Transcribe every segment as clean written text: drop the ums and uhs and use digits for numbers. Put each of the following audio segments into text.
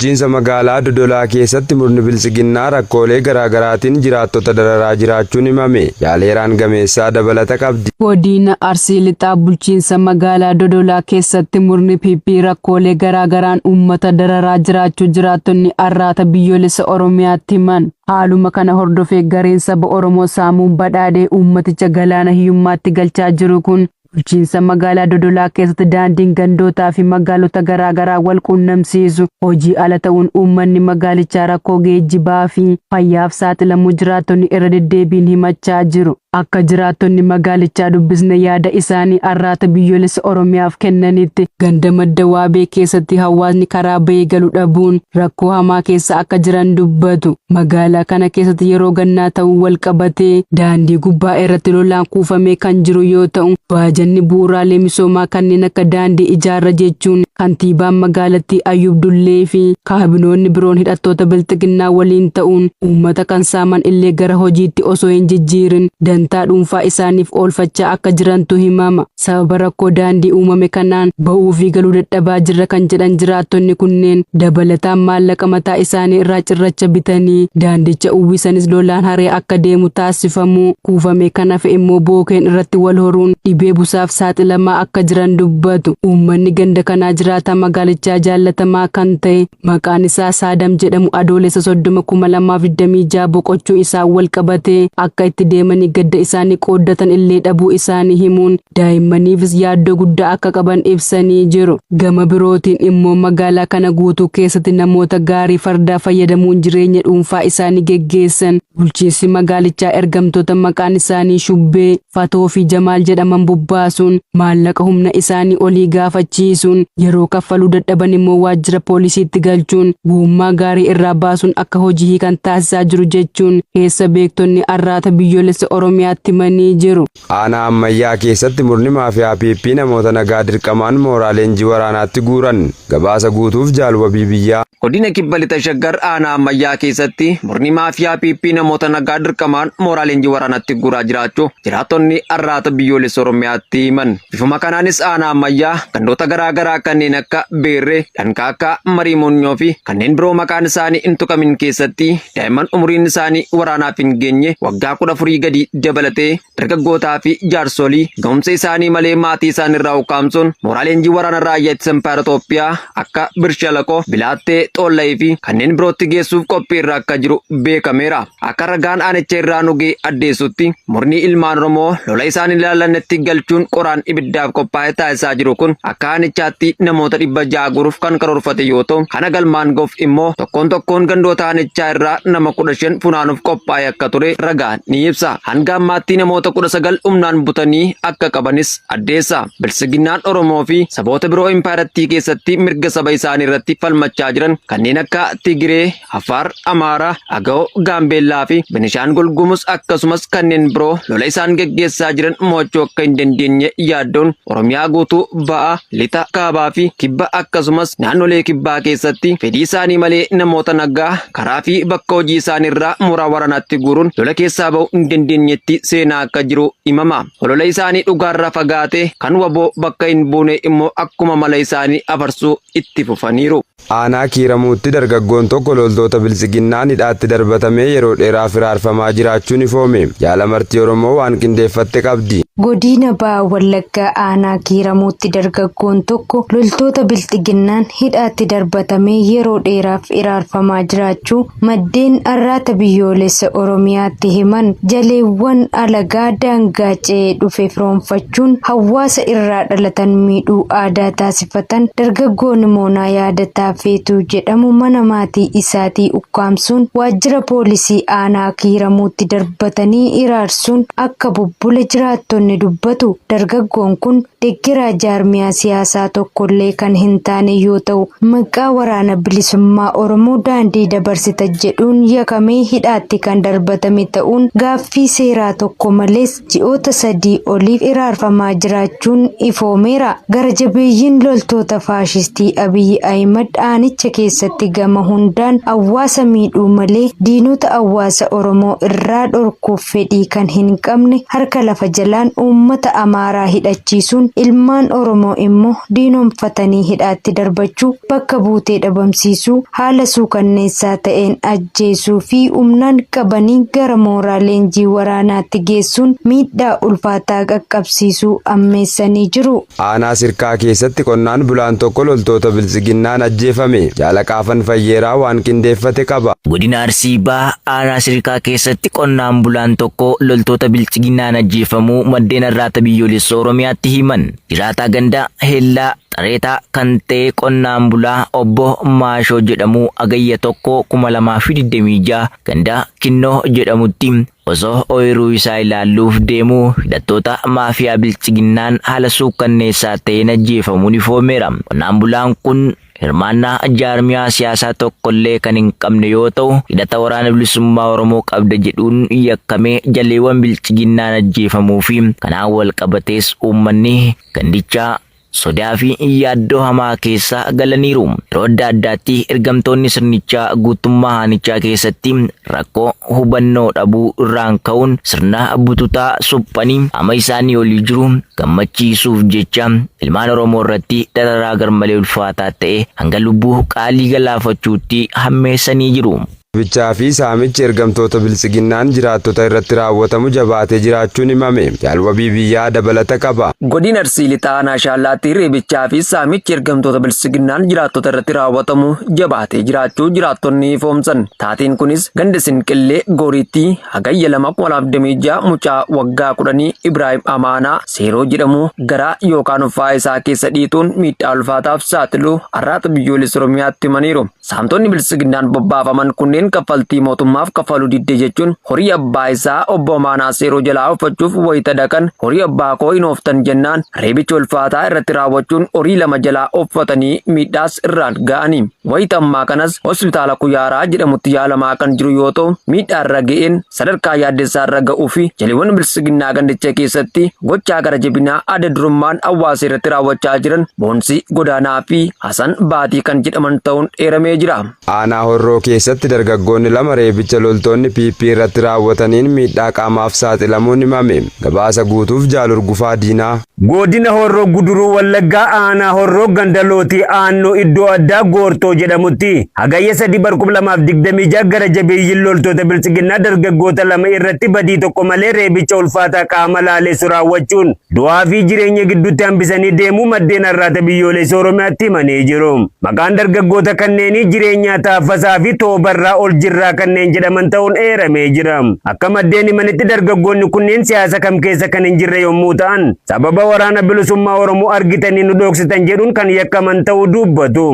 Bulchiinsa magaalaa Dodolaa keessatti murni Biltsiginnaa rakkoolee garaa garaatiin jiraattota dararaa jiraachuun himame. Jaaleeraan Gameessaa dabalata qabdi. Godiina Arsii Lixaa bulchiinsa magaalaa Dodolaa keessatti murni PP rakkoolee garaa garaan uummata dararaa jiraachuu jiraattonni Arraata Biyyoolessa Oromiyaatti himan. Haaluma kana hordofee gareen saba Oromoo saamuun badhaadhee uummaticha galaana hiyyummaatti galchaa jiru kun bulchiinsa magaalaa Dodolaa keessatti daandiin gandootaa fi magaalota garaa garaa wal quunnamsiisu hojii ala ta'uun uummanni magaalichaa rakkoo geejjibaa fi fayyaaf saaxilamuu jiraattonni irra deddeebiin himachaa jiru. Akka jiraattonni magaalichaa dubbisne yaada isaanii Arraata Biyyoolessa Oromiyaaf kennanitti ganda Madda Waabee keessatti hawaasni karaa bahee galu dhabuun rakkoo hamaa keessa akka jiran dubbatu. Magaalaa kana keessatti yeroo gannaa ta'uun wal qabatee daandii gubbaa irratti lolaan kuufamee kan jiru yoo ta'u, baajanni bu'uuraalee misoomaa kanneen akka daandii ijaarra jechuun kantiibaan magaalattii Ayyub Dullee fi kaabinoonni biroon hidhattoota Bilxiginnaa waliin ta'uun uummata kan saaman illee gara hojiitti osoo hin jijjiirin dantaa dhuunfaa isaaniif oolfachaa akka jirantu himama. Sababa rakkoo daandii uumame kanaan ba'uu fi galuu dadhabaa jirra kan jedhan jiraattonni kunneen dabalataan maallaqa mataa isaanii irraa cirracha bitanii daandicha uwwisanis lolaan haree akka deemu taasifamuu, kuufamee kan hafe immoo bookeen irratti wal horuun dhibee busaaf saaxilamaa akka jiran dubbatu. Uummanni ganda kanaa jiraataa magaalichaa jaallatamaa kan ta'e maqaan isaa Saadam jedhamu Adoolessa 30, 2026 boqochuu isaan wal qabatee akka itti deemanii gadda isaanii qooddatan illee dhabuu isaanii himuun daa'immaniifis yaaddoo guddaa akka qaban ibsanii jiru. Gama birootiin immoo magaalaa kana guutuu keessatti namoota gaarii fardaa fayyadamuun jireenya dhuunfaa isaanii geggeessan bulchiinsi magaalichaa ergamtoota maqaan isaanii Shubbee, Fatoo fi Jamaal jedhaman bobbaasuun maallaqa humna isaanii olii gaafachiisuun yeroo kaffaluu dadhaban immoo waajjira poolisiitti galchuun guummaa gaarii irraa baasuun akka hojii hiikan taasisaa jiru jechuun keessa beektonni Arraata Biyyoolessa Oromiyaatti himanii jiru. Aanaa Ammayyaa keessatti murni maafiyaa PP namoota nagaa dirqamaan mooraa leenjii waraanaatti guuran. Gabaasa guutuuf Jaal Wabii Biyyaa. Godina Kibba Lixa Shaggar aanaa Ammayyaa keessatti murni maafiyaa PP namoota nagaa dirqamaan mooraa leenjii waraanaatti guuraa jiraachuu jiraattonni Arraata Biyyoolessa Oromiyaatti himan. Bifuma kanaanis aanaa Ammayyaa gandoota garaa garaa kanneen akka Beerree, Dhankaakkaa, Marii Munyoo fi kanneen biroo maqaan isaanii hin tuqamin keessatti daa'imman umuriin isaanii waraanaaf hin geenye waggaa 14 gadi dabalatee dargaggootaa fi jaarsolii ga'umsa isaanii malee maatii isaanii irraa ukkaamsuun mooraa leenjii waraana raayyaa ittisa impaayera Itoophiyaa akka Birshalaqoo, Bilaattee, Xoolla'ii fi kanneen birootti geessuuf qophii irra akka jiru beekameera. Akka ragaan aanicha irraa nu ga'e addeessutti murni ilmaan Oromoo lola isaan hin ilaallannetti galchuun qoraan ibiddaaf qophaa'e taasisaa jiru kun akka aanichaatti namoota 600 guuruuf kan karoorfate yoo ta'u kana galmaan ga'uuf immoo tokkoon tokkoon gandoota aanichaa irraa nama 15 funaanuuf qophaa'e akka ture ragaan ni ibsa. Hanga ammaatti namoota 19 humnaan butanii akka qabanis addeessa. Biltsiginnaan Oromoo fi saboota biroo impaayerattii keessatti mirga saba isaanii irratti falmachaa jiran kanneen akka Tigiree, Affaar, Amaaraa, Agaw, Gaambeellaa fi Benishaangul Gumuz akkasumas kanneen biroo lola isaan geggeessaa jiran mo'achuu akka hin dandeenye yaaddoon Oromiyaa guutuu ba'a, lixa, kaabaa fi kibba akkasumas naannolee kibbaa keessatti fedhii isaanii malee namoota nagaa karaa fi bakka hojii isaanii irraa mooraa waraanaatti guuruun lola keessaa ba'uu hin dandeenyetti seenaa akka jiru himama. Holola isaanii dhugaarraa fagaate kan waboo bakka hin buune immoo akkuma mala isaanii afarsuu itti fufaniiru. Aanaa Kiiramuutti dargaggoon tokko loltoota Biltsiginnaan hidhaatti darbatamee yeroo dheeraaf hiraarfamaa jiraachuun ifoome. Jaal Amartii Oromoo waan qindeeffatte qabdi. Godiina Baha Wallaggaa Aanaa Kiiramuutti dargaggoon tokko loltoota Bilxiginnaan hidhaatti darbatamee yeroo dheeraaf hiraarfamaa jiraachuu maddeen Arraata Biyyoolessa Oromiyaatti himan. Jaleewwan alagaa daangaa ce'ee dhufe firoomfachuun hawaasa irraa dhalatan miidhuu aadaa taasifatan dargaggoo Nimoonaa Yaadataa Feetuu jedhamu mana maatii isaatii ukkaamsuun waajjira poolisii aanaa Kiiramuutti darbatanii hiraarsuun akka bubbule jiraattonni dubbatu. Dargaggoon kun deggeraa jaarmiyaa siyaasaa tokkollee kan hin taane yoo ta'u, maqaa Waraana Bilisummaa Oromoo daandii dabarsita jedhuun yakamee hidhaatti kan darbatame ta'uun gaaffii seeraa tokko malees ji'oota 3 oliif hiraarfamaa jiraachuun ifoomeera. Gara jabeeyyiin loltoota faashistii Abiy Ahimed aanicha keessatti gama hundaan hawaasa miidhuu malee diinota hawaasa Oromoo irraa dhorkuuf fedhii kan hin qabne harka lafa jalaan uummata Amaaraa hidhachiisuun ilmaan Oromoo immoo diinomfatanii hidhaatti darbachuu, bakka buutee dhabamsiisuu, haala suukanneessaa ta'een ajjeesuu fi humnaan qabanii gara mooraa leenjii waraanaatti geessuun miidhaa ulfaataa qaqqabsiisuu ammeessanii jiru. Aanaa Sirkaa keessatti qonnaan bulaan tokko loltoota Biltsiginnaan ajjeefame. Jaalaqaafan Fayyeeraa waan qindeeffate qaba. Godina Arsii Bahaa Aanaa Sirkaa keessatti qonnaan bulaan tokko loltoota Biltsiginnaan ajjeefamuu maddeen Arraata Biyyoolessa Oromiyaatti himan. Jiraataa ganda Hellaa Xareetaa kan ta'e qonnaan bulaa obbo Maashoo jedhamu Hagayya 1, 2026 ganda Kinnoo jedhamutti osoo ooyiruu isaa ilaalluuf deemuu hidhattoota maafiyaa Biltsiginnaan haala suukkanneessaa ta'een ajjeefamuun ifoomeera. Qonnaan bulaan kun hirmaannaa jaarmiyaa siyaasaa tokkollee kan hin qabne yoo ta'u, hidhata Waraana Bilisummaa Oromoo qabda jedhuun yakkamee jaleewwan Biltsiginnaan ajjeefamuu fi kanaan wal qabatees uummanni gandichaa sodaa fi yaaddoo hamaa keessa galaniiru. Yeroo adda addaatti ergamtoonni sirnichaa guutummaa aanichaa keessatti rakkoo hubannoo dhabuu irraan ka'uun sirna bututaa suphanii qaama isaanii olii jiru gammachiisuuf jecha ilmaan Oromoo irratti dararaa garmalee ulfaataa ta'e hanga lubbuu qaalii galaafachuutti hammeessanii jiru. Reebichaa fi saamichi ergamtoota Biltsiginnaan jiraattota irratti raawwatamu jabaatee jiraachuun himame. Jaal Wabii Biyyaa dabalata qaba. Godina Arsii Lixaa Aanaa Shaallaatti reebichaa fi saamichi ergamtoota Biltsiginnaan jiraattota irratti raawwatamu jabaatee jiraachuu jiraattonni ifoomsan. Taateen kunis ganda Sinqillee Gooriitti Hagayya 2, 2026 mucaa waggaa kudhanii Ibraahim Amaanaa Seeroo jedhamu garaa yookaan uffaa isaa keessa dhiituun miidhaa ulfaataaf saaxiluu Arraata Biyyoolessa Oromiyaatti himaniiru. Saamtonni Biltsiginnaan bobbaafaman kunneen kaffaltii mootummaaf kaffaluu didde jechuun horii abbaa isaa obbo Amaanaa Seeroo jalaa ooffachuuf wayita dhaqan horii abbaa koo hin ooftan jennaan reebicha ulfaataa irratti raawwachuun horii 2 jalaa ooffatanii miidhaas irraan ga'ani. Wayita ammaa kanas hospitaala Kuyaaraa jedhamutti yaalamaa kan jiru yoo ta'u miidhaa irra ga'een sadarkaa yaaddessaa irra ga'uu fi jaleewwan Biltsiginnaa gandicha keessatti gochaa gara jabinaa adda durummaan hawaasa irratti raawwachaa jiran Boonsii Godaanaa fi Hasan Baatii kan jedhaman ta'uun eeramee jira. Aanaa Horroo keessatti dargaggoonni 2 reebicha loltoonni PP irratti raawwataniin miidhaa qaamaaf saaxilamuun himame. Gabaasa guutuuf Jaal Hurgufaa Diinaa. Godina Horroo Guduruu Wallaggaa Aanaa Horroo Ganda Lootii Aannoo iddoo addaa Goortoo jedhamutti Hagayya 3 bar 2026 gara jabeeyyiin loltoota Biltsiginnaa dargaggoota 2 irratti badii tokko malee reebicha ulfaataa qaama laalessu raawwachuun du'aa fi jireenya gidduutti hambisanii deemuu maddeen Arraata Biyyoolessa Oromiyaatti himanii jiru. Maqaan dargaggoota kanneenii Jireenyaa Taaffasaa fi Toobarraa Oljirraa kanneen jedhaman ta'uun eeramee jira. Akka maddeen himanitti dargaggoonni kunneen siyaasa kam keessa kan hin jirre yommuu ta'an, sababa Waraana Bilisummaa Oromoo argitanii nu dhoksitan jedhuun kan yakkaman ta'uu dubbatu.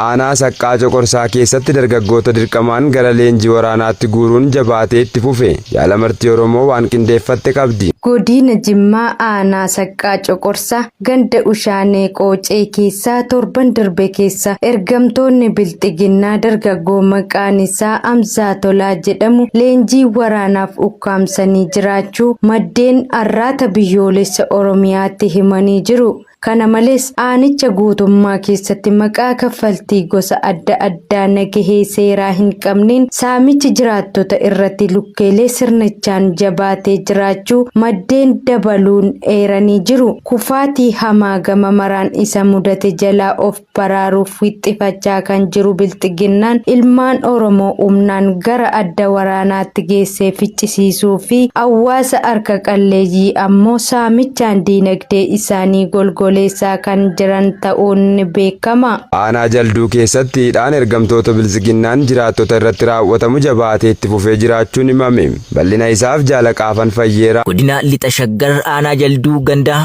Aanaa Saqqaa Coqorsaa keessatti dargaggoota dirqamaan gara leenjii waraanaatti guuruun jabaatee itti fufe. Jaal Amartii Oromoo waan qindeeffatte qabdi. Godina Jimmaa Aanaa Saqqaa Coqorsaa ganda Ushaanee Qoocee keessaa torban darbe keessa ergamtoonni Bilxiginnaa dargaggoo maqaan isaa Amzaa Tolaa jedhamu leenjii waraanaaf ukkaamsanii jiraachuu maddeen Arraata Biyyoolessa Oromiyaatti himanii jiru. Kana malees aanicha guutummaa keessatti maqaa kaffaltii gosa adda addaa nagahee seeraa hin qabneen saamichi jiraattota irratti lukkeelee sirnichaan jabaatee jiraachuu maddeen dabaluun eeranii jiru. Kufaatii hamaa gama maraan isa mudate jalaa of baraaruuf wixxifachaa kan jiru Bilxiginnaan ilmaan Oromoo humnaan gara adda waraanaatti geessee ficcisiisuu fi hawaasa harka qalleeyyii ammoo saamichaan diinagdee isaanii golgoleessaa kan jiran ta'uun ni beekama. Aanaa Jalduu keessatti hidhaan ergamtoota Biltsiginnaan jiraattota irratti raawwatamu jabaatee itti fufee jiraachuun himame. Bal'ina isaaf Jaal Aqaafan Fayyeeraa. Godina Lixa Shaggar Aanaa Jalduu ganda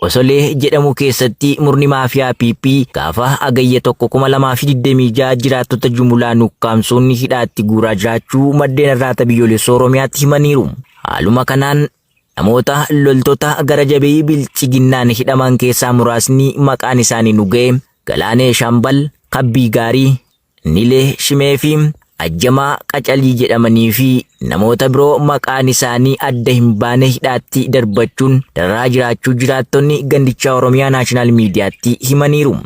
Osolee jedhamu keessatti murni maafiyaa PP gaafa Hagayya 1, 2026 jiraattota jumulaan ukkaamsuun hidhaatti guuraa jiraachuu maddeen Arraata Biyyoolessa Oromiyaatti himaniiru. Haaluma kanaan namoota loltoota gara jabeeyyii Biltsiginnaan hidhaman keessaa muraasni maqaan isaanii nu ga'e Galaanee Shaambal, Kabbii Gaarii, Nilee Shimee fi Ajjamaa Qacalii jedhamanii fi namoota biroo maqaan isaanii adda hin baane hidhaatti darbachuun dararaa jiraachuu jiraattonni gandichaa Oromiyaa Naashinaal Miidiyaatti himaniiru.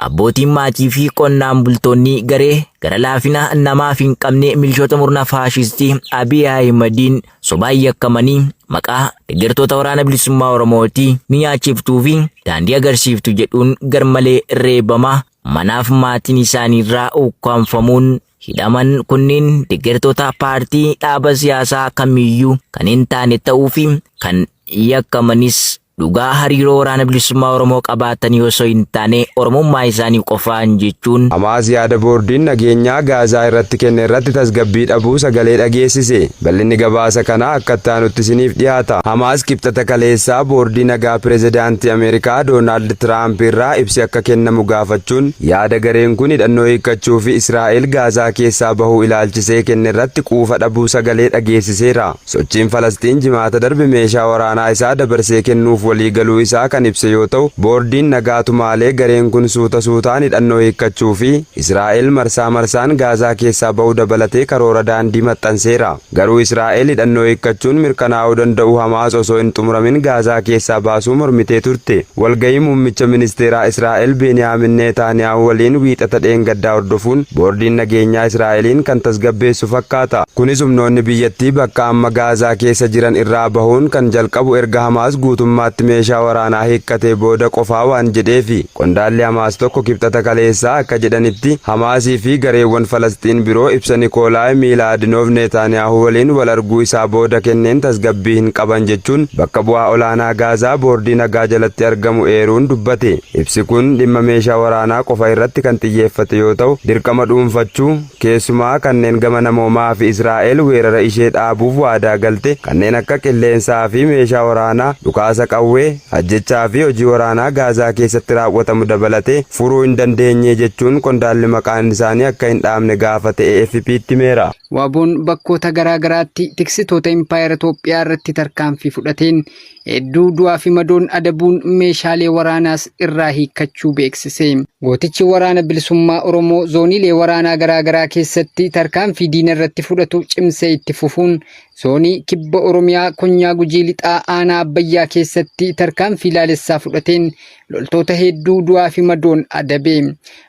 Abbootiin maatii fi qonnaan bultoonni garee gara laafina namaaf hin qabne milishoota murna faashistii Abiy Ahimadiin sobaan yakkamanii maqaa deeggartoota waraana bilisummaa Oromootii ni nyaachiftuu fi daandii agarsiiftu jedhuun garmalee reebamaa manaaf maatiin isaaniirraa ukkaamfamuun hidhaman kunneen deeggartoota paartii dhaaba siyaasaa kamiyyuu kan hin taane ta'uu fi kan yakkamanis dhugaa hariiroo waraana bilisummaa Oromoo qabaatanii osoo hin taane Oromummaa isaanii qofaan jechuun. Hamaas yaada boordiin nageenyaa Gaazaa irratti kenne irratti tasgabbii dhabuu sagalee dhageessise. Bal'inni gabaasa kanaa akka itti aanutti isiniif dhiyaata. Hamaas Kibxata kaleessaa boordii nagaa pirezidaantii Ameerikaa Doonaald Tiraamp irraa ibsi akka kennamu gaafachuun yaada gareen kun hidhannoo hiikkachuu fi Israa'el Gaazaa keessaa bahuu ilaalchisee kenne irratti quufa dhabuu sagalee dhageessiseera. Sochiin Falastiin Jimaata darbe meeshaa waraanaa isaa dabarsee kennuuf waliigaluu isaa kan ibse yoo ta'u, boordiin nagaa tumaalee gareen kun suuta suutaan hidhannoo hiikkachuu fi Israa'el marsaa marsaan Gaazaa keessaa bahuu dabalatee karoora daandii maxxanseera. Garuu Israa'el hidhannoo hiikkachuun mirkanaa'uu danda'u Hamaas osoo hin xumuramin Gaazaa keessaa baasuu mormitee turte. Walgahii muummicha ministeeraa Israa'el Beniyaamin Neetaaniyaahuu waliin Wiixata dheengaddaa hordofuun boordiin nageenyaa Israa'eliin kan tasgabbeessu fakkaata. Kunis humnoonni biyyattii bakka amma Gaazaa keessa jiran irraa bahuun kan jalqabu erga Hamaas guutummaatti meeshaa waraanaa hiikkatee booda qofaa waan jedheefi. Qondaalli Hamaas tokko Kibxata kaleessaa akka jedhanitti, Hamaasii fi gareewwan Falasxiin biroo ibsa Nikoolaay Miilaadinoov Neetaaniyaahuu waliin wal arguu isaa booda kenneen tasgabbii hin qaban jechuun bakka bu'aa olaanaa Gaazaa boordii nagaa jalatti argamu eeruun dubbate. Ibsi kun dhimma meeshaa waraanaa qofa irratti kan xiyyeeffate yoo ta'u, dirqama dhuunfachuu, keessumaa kanneen gama namoomaa fi Israa'el weerara ishee dhaabuuf waadaa galte kanneen akka qilleensaa fi meeshaa waraanaa, dhukaasa qawwee, ajjechaa fi hojii waraanaa Gaazaa keessatti raawwatamu dabalatee furuu hin dandeenye jechuun qondaalli maqaan isaanii akka hin dhaamne gaafate AFP'tti himeera. WBOn bakkoota garaa garaatti tiksitoota impaayera Itoophiyaa irratti tarkaanfii fudhateen hedduu du'aa fi madoon adabuun meeshaalee waraanaas irraa hiikkachuu beeksise. Gootichi waraana bilisummaa Oromoo zooniilee waraanaa garaa garaa keessatti tarkaanfii diina irratti fudhatu cimsee itti fufuun zoonii kibba Oromiyaa konyaa Gujii Lixaa aanaa Abbayyaa keessatti tarkaanfii laalessaa fudhateen loltoota hedduu du'aa fi madoon adabe.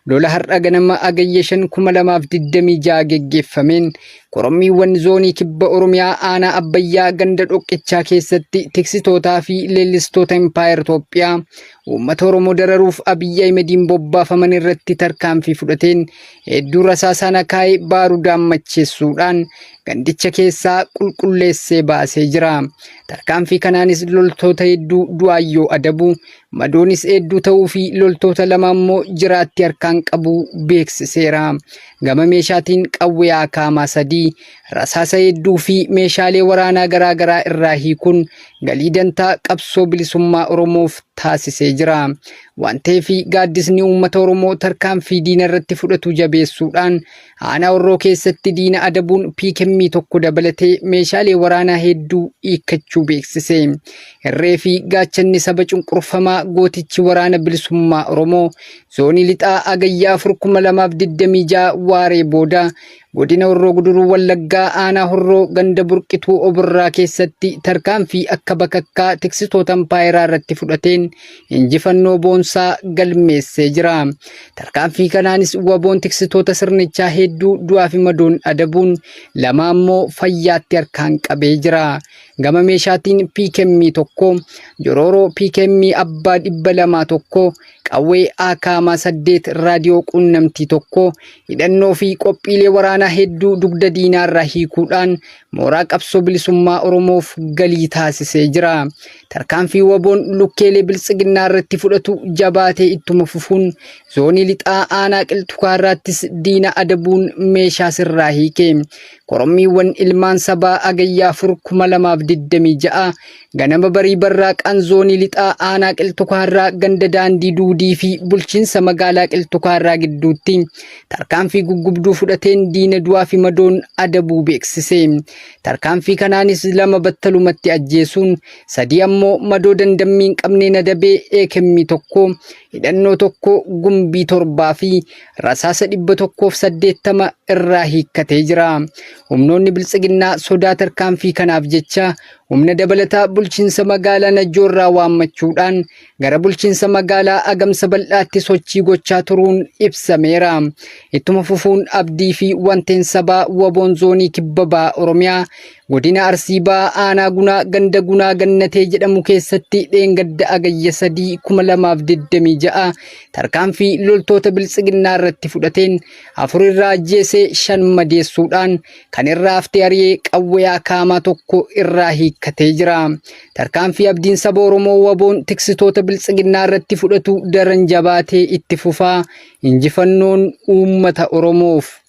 Lola har'a ganama Hagayya 5 2026 geggeeffameen korommiiwwan zoonii kibba Oromiyaa aanaa Abbayyaa ganda Dhoqqichaa keessatti tiksitootaa fi leellistoota impaayera Itoophiyaa uummata Oromoo dararuuf Abiyyi Ahimediin bobbaafaman irratti tarkaanfii fudhateen hedduu rasaasaan akaa'ee baarudaan macheessuudhaan gandicha keessaa qulqulleessee baasee jira. Tarkaanfii kanaanis loltoota hedduu du'aan yoo adabu madoonis hedduu ta'uu fi loltoota lama ammoo jiraatti harkaan qabuu beeksiseera. Gama meeshaatiin qawwee akaamaa 3, rasaasa hedduu fi meeshaalee waraanaa garaa garaa irraa hiikuun galii dantaa qabsoo bilisummaa Oromoof taasisee jira. Waan ta'eef gaaddisni uummata Oromoo tarkaanfii diina irratti fudhatu jabeessuudhaan aanaa Horroo keessatti diina adabuun PKM tokko dabalatee meeshaalee waraanaa hedduu hiikkachuu beeksise. Irree fi gaachanni saba cunqurfamaa gootichi waraana bilisummaa Oromoo zoonii lixaa Hagayya 4 2026 waaree booda godina Horroo Guduruu Wallaggaa aanaa Horroo ganda Burqituu Oborraa keessatti tarkaanfii akka bakakkaa tiksitoota impaayeraa irratti fudhateen injifannoo boonsaa galmeessee jira. Tarkaanfii kanaanis waboon tiksitoota sirnichaa hedduu du'aa fi madoon adabuun lama ammoo fayyaatti harkaan qabee jira. Gama meeshaatiin PKM 1, Jorooroo PKM abbaa 200 1, qawwee AKM 8, raadiyoo quunnamtii 1, hidhannoo fi qophiilee waraanaa hedduu dugda diinaarraa hiikuudhaan mooraa qabsoo bilisummaa Oromoof galii taasisee jira. Tarkaanfii waboon lukkeelee biltsiginnaa irratti fudhatu jabaatee ittuma fufuun zoonii lixaa aanaa Qilxukaarraattis diina adabuun meeshaa sirraa hiike. Korommiiwwan ilmaan sabaa Hagayya 4 2026 ganama barii barraaqaan zoonii lixaa aanaa Qilxukaarraa ganda daandii duudii fi bulchiinsa magaalaa Qilxukaarraa gidduutti tarkaanfii guggubduu fudhateen diina du'aa fi madoon adabuu beeksise. Tarkaanfii kanaanis lama battalumatti ajjeesuun sadii ammoo madoo dandammii hin qabneen adabee AKM 1, hidhannoo 1, gumbii 7 fi rasaasa 180 irraa hiikkatee jira. Humnoonni biltsiginnaa sodaa tarkaanfii kanaaf jecha humna dabalataa bulchiinsa magaalaa Najjoo irraa waammachuudhaan gara bulchiinsa magaalaa Agamsa Bal'aatti sochii gochaa turuun ibsameera. Ittuma fufuun Abdii fi Wanteen Sabaa Waboon Zoonii Kibba Baha Oromiyaa godina Arsii Bahaa Aanaa Gunaa ganda Gunaa Gannatee jedhamu keessatti dheengadda Hagayya 3, 2026 tarkaanfii loltoota Biltsiginnaa irratti fudhateen 4 irraa ajjeesee 5 madeessuudhaan kan irraa hafte ari'ee qawwee akaamaa tokko irraa hiikkatee jira. Tarkaanfii Abdiin Saba Oromoo Waboon tiksitoota Biltsiginnaa irratti fudhatu daran jabaatee itti fufaa. Injifannoon uummata Oromoof!